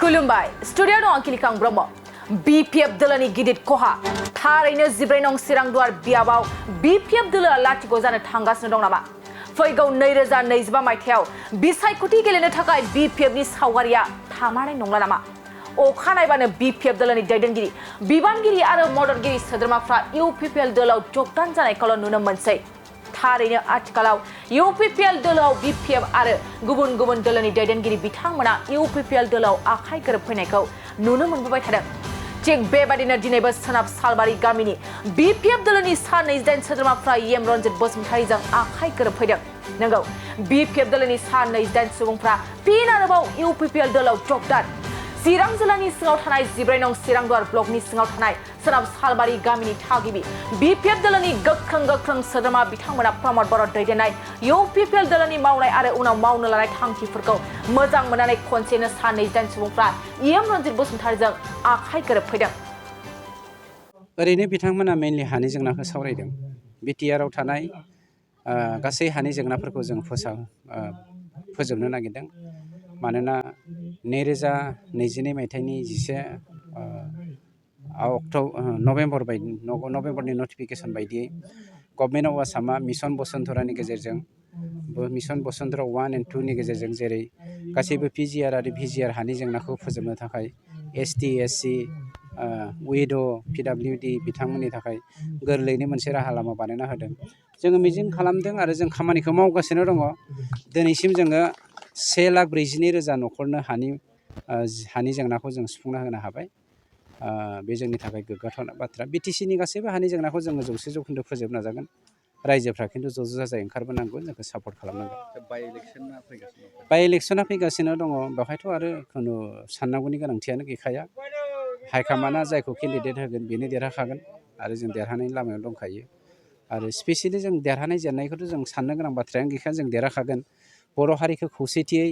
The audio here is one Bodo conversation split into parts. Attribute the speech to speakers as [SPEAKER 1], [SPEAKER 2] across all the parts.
[SPEAKER 1] खुलुमबाय स्टुडियाव दं आंखिलिखां ब्रह्म बिपिएफ दोलोनि गिदिर खहा थारैनो 14 नं सिरांदुवार बियाबाव बिपिएफ दोलोआ लाथिख' जानो थांगासिनो दं नामा फैगौ 2025 मायथाइयाव बिसायख'थि गेलेनो थाखाय बिपिएफनि सावगारिया थामारनाय नंला नामा अखा नायबानो बिपिएफ दोलोनि दैदेनगिरि बिबानगिरि आरो मददगिरि सोद्रोमाफ्रा इउपिपिएल दोलोआव जगदान जानायखौल' नुनो मोनसै थारैनो आथिखालाव इउपिपिएल दोलोआव बिपिएफ आरो गुबुन गुबुन दोलोनि दैदेनगिरि बिथांमोना इउपिपिएल दोलोआव आखाइ गोरोबफैनायखौ नुनो मोनबोबाय थादों थिग बेबादिनो दिनैबो सोनाब सालबारि गामिनि बिपिएफ दोलोनि सा 28 सोद्रोमाफ्रा एम रन्जित बसुमतारीजों आखाइ गोरोबफैदों नंगौ बिपिएफ दोलोनि सा 28 सुबुंफ्रा फिन आरोबाव इउपिपिएल दोलोआव जगदान चिरां जिल्लानि सिङाव थानाय 14 नं सिरांदुवार ब्लकनि सिङाव थानाय सोनाब सालबारि गामिनि थागिबि बिपिएफ दोलोनि गोख्रों सोद्रोमा बिथांमोना प्रमद बर' दैदेननाय इउपिपिएल दोलोनि मावनाय आरो उनाव मावनो लानाय थांखिफोरखौ मोजां मोननानै खनसेनो सा 28 सुबुंफ्रा एम रन्जित बसुमतारीजों आखाइ गोरोबफैदों
[SPEAKER 2] ओरैनो बिथांमोना मेनलि हानि जेंनाखौ सावरायदों बिटिआरआव थानाय गासै हानि जेंनाफोरखौ जों फोजोबनो नागिरदों मानोना 2022 मायथाइनि 11 नभेम्बरनि नटिफिकेसन बायदियै गभर्नमेन्ट अफ आसामा मिशन बसुन्धरानि गेजेरजों मिशन बसुन्धरा 1 and 2 नि गेजेरजों जेरै गासैबो पिजिआर आरो भिजिआर हानि जेंनाखौ फोजोबनो थाखाय एसटि एससि उइड' पिडाब्लिउडि बिथांमोननि थाखाय गोरलैयैनो मोनसे राहा लामा बानायना होदों जोङो मिजिं खालामदों आरो जों खामानिखौ मावगासिनो दङ दिनैसिम जोङो 1,42,000 न'खरनो हानि जेंनाखौ जों सुफुंना होनो हाबाय बे जोंनि थाखाय गोग्गाथाव बाथ्रा बिटिसिनि गासैबो हानि जेंनाखौ जोङो 100% फोजोबनो नाजागोन रायजोफ्रा खिन्थु ज' जाजाय ओंखारबोनांगौ जोंखौ सापर्ट खालामनांगोन बाइ इलेक्सना फैगासिनो दङ बेवहायथ' आरो खुनु साननांगौनि गोनांथियानो गैखाया हाइकामान्डआ जायखौ केन्डिडेट होगोन बेनो देरहाखागोन आरो जों देरहानायनि लामायाव दंखायो आरो स्पेसियेलि जों देरहानाय जेननायखौथ' जों साननो गोनां बाथ्रायानो गैखाया जों देरहाखागोन बर' हारिखौ खौसेथियै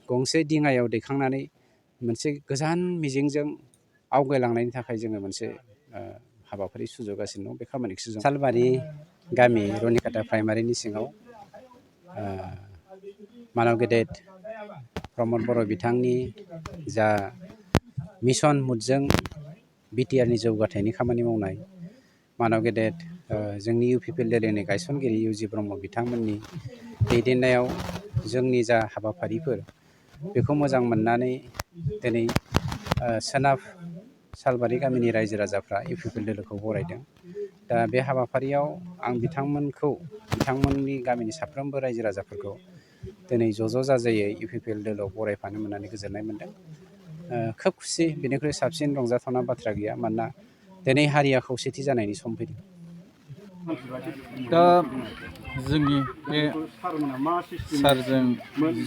[SPEAKER 2] गंसे दिङायाव दैखांनानै मोनसे गोजान मिजिंजों आवगायलांनायनि थाखाय जोङो मोनसे हाबाफारि सुजुगासिनो दं बे खामानिखौ जों सालबारि गामि रनिकाटा प्राइमारिनि सिङाव मानव गेदेर प्रमद बर' बिथांनि जा मिशन मुडजों बिटिआरनि जौगाथायनि खामानि मावनाय मानव गेदेर जोंनि इउपिपिएल दोलोनि गायसनगिरि इउजि ब्रह्म बिथांमोननि दैदेननायाव जोंनि जा हाबाफारिफोर बेखौ मोजां मोननानै दिनै सोनाब सालबारि गामिनि रायजो राजाफ्रा इउपिपिएल दोलोखौ बरायदों दा बे हाबाफारियाव आं बिथांमोननि गामिनि साफ्रोमबो रायजो राजाफोरखौ दिनै ज' जाजायै इउपिपिएल दोलोआव बरायफानो मोननानै गोजोननाय मोन्दों खोब खुसि बेनिख्रुइ साबसिन रंजाथावना बाथ्रा गैया मानोना दिनै हारिया खौसेथि जानायनि सम फैदों
[SPEAKER 3] दा जोंनि बे सारजों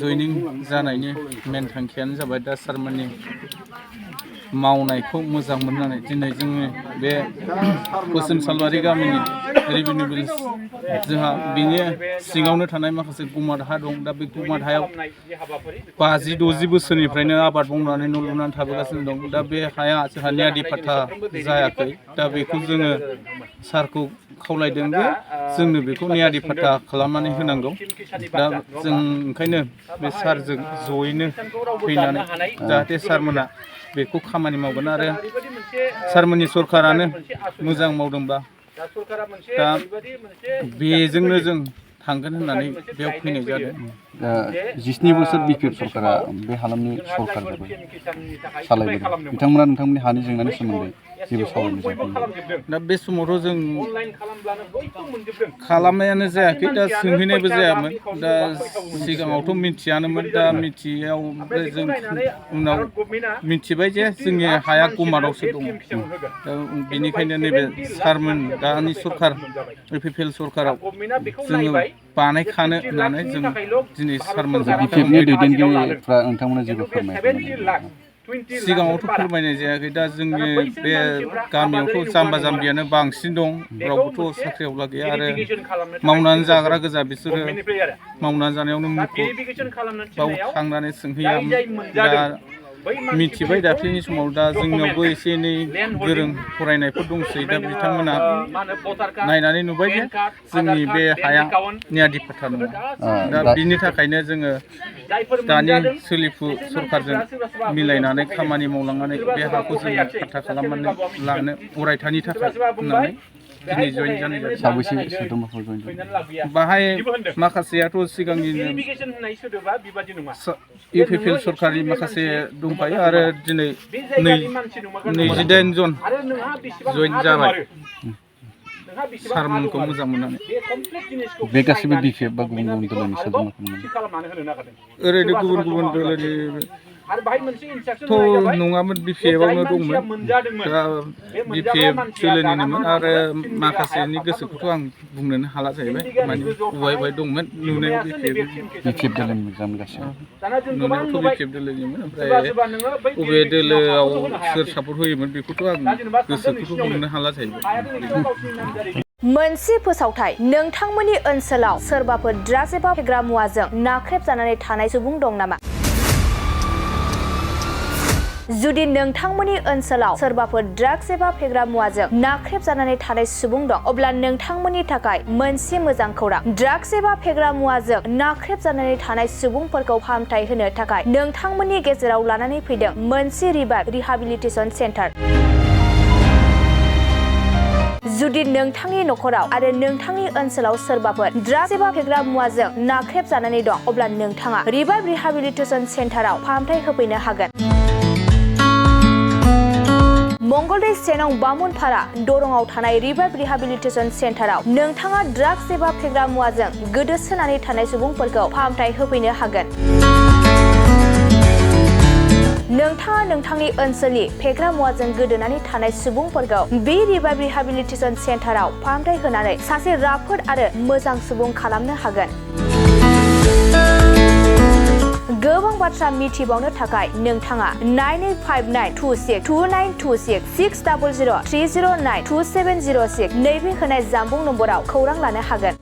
[SPEAKER 3] जयनिं जानायनि मेन थांखियानो जाबाय दा सारमोननि मावनायखौ मोजां मोननानै दिनै जोंनि बे बोसोन सालबारि गामिनि रेभिनिउ भिलेज जोंहा बिनि सिङावनो थानाय माखासे गुमाद हा दं दा बे गुमाद हायाव 50-60 बोसोरनिफ्रायनो आबाद मावनानै न' लुनानै थाबोगासिनो दं दा बे हाया जोंहा नियादि फाथा जायाखै दा बेखौ जोङो सारखौ खावलायदों जे जोंनो बेखौ नियादि फाथा खालामनानै होनांगौ दा जों ओंखायनो बे सारजों जयैनो फैनानै जाहाथे सारमोना बेखौ खामानि मावगोन आरो सारमोननि सरकारानो मोजां मावदोंबा दा बेजोंनो जों थांगोन होननानै बेयाव फैनाय जादों
[SPEAKER 4] 17 बोसोर बिपिएफ सरकारा बे हालामनि सरकार जाबाय सालायबोदों बिथांमोना नोंथांमोननि हानि जेंनानि सोमोन्दै जेबो सावरायनो जायाखै
[SPEAKER 3] दा बे समावथ' जों खालामनायानो जायाखै दा सोंहैनायबो जायामोन दा सिगाङावथ' मिथियानोमोन दा मिथियाव जों उनाव मिथिबाय जे जोंनि हाया गुमादावसो दङ दा बेनिखायनो नैबे सारमोन दानि सरकार इउपिपिएल सरकाराव जोङो बानायखानो होननानै जों दिनै सारमोनजों
[SPEAKER 4] बिपिएफनि दैदेनगिरिफ्रा नोंथांमोना जेबो फोरमायाखै
[SPEAKER 3] सिगाङावथ' फोरमायनाय जायाखै दा जोंनि बे गामियावथ' जाम्बा जाम्बियानो बांसिन दं रावबोथ' साख्रि आवला गैया आरो मावनानै जाग्रा गोजा बिसोरो मावनानै जानायावनो मुखुब बाव थांनानै सोंहैया दा मिथिबाय दाख्लैनि समाव दा जोंनावबो एसे एनै गोरों फरायनायफोर दंसै दा बिथांमोना नायनानै नुबाय जे जोंनि बे हाया न्यादि फाथा नङा दा बिनि थाखायनो जोङो दानि सोलिफु सरकारजों मिलायनानै खामानि मावलांनानै बे हाखौ जोङो फाथा खालामनानै लानो अरायथानि थाखाय होननानै दिनै जइन जानाय जादों।
[SPEAKER 4] साबैसे सोद्रोमाफोर जइन जादों?
[SPEAKER 3] बाहाय माखासेयाथ' सिगांनिनो इउपिपिएल सरकारनि माखासे दंखायो आरो दिनै 28 जन जइन जाबाय सारमोनखौ मोजां मोननानै।
[SPEAKER 4] बे गासिबो बिपिएफ बा गुबुन गुबुन दोलोनि सोद्रोमाफोरमोन?
[SPEAKER 3] ओरैनो गुबुन गुबुन दोलोनि थ' नङामोन बिपिएफआवनो दंमोन दा बिपिएफ दोलोनिनोमोन आरो माखासेनि गोसोखौथ' आं बुंनोनो हाला जाहैबाय माने बहाय दंमोन नुनायाव
[SPEAKER 4] बिपिएफ दोलोनि मोजां गासिबो
[SPEAKER 3] नुनायावथ' बिपिएफ दोलोनिमोन ओमफ्राय बबे दोलोआव सोर सापर्ट होयोमोन बेखौथ' आं गोसोखौथ' बुंनो हाला जाहैबाय।
[SPEAKER 1] मोनसे फोसावथाय नोंथांमोननि ओनसोलाव सोरबाफोर ड्राग्स एबा फेग्रा मुवाजों नाख्रेबजानानै थानाय सुबुं दं नामा? जुदि नोंथांमोननि ओनसोलाव सोरबाफोर ड्राग्स एबा फेग्रा मुवाजों नाख्रेबजानानै थानाय सुबुं दं अब्ला नोंथांमोननि थाखाय मोनसे मोजां खौरां। ड्राग्स एबा फेग्रा मुवाजों नाख्रेबजानानै थानाय सुबुंफोरखौ फाहामथाय होनो थाखाय नोंथांमोननि गेजेराव लानानै फैदों मोनसे रिभाइभ रिहाबिलिटेसन सेन्टार। जुदि नोंथांनि नखराव आरो नोंथांनि ओनसोलाव सोरबाफोर ड्राग्स एबा फेग्रा मुवाजों नाख्रेबजानानै दं अब्ला नोंथाङा रिभाइभ रिहाबिलिटेसन सेन्टाराव फाहामथाय होफैनो हागोन। मंगलदै सेनं बामुनपारा दरंआव थानाय रिभाइभ रिहाबिलिटेसन सेन्टाराव नोंथाङा ड्राग्स एबा फेग्रा मुवाजों गोदोसोनानै थानाय सुबुंफोरखौ फाहामथाय होफैनो हागोन। नोंथाङा नोंथांनि ओनसोलनि फेग्रा मुवाजों गोदोनानै थानाय सुबुंफोरखौ बे रिभाइभ रिहाबिलिटेसन सेन्टाराव फाहामथाय होनानै सासे राफोद आरो मोजां सुबुं खालामनो हागोन। गोबां बाथ्रा मिथिबावनो थाखाय नोंथाङा 9859262926 60030927006 नैबे होनाय जानबुं नम्बराव खौरां लानो हागोन।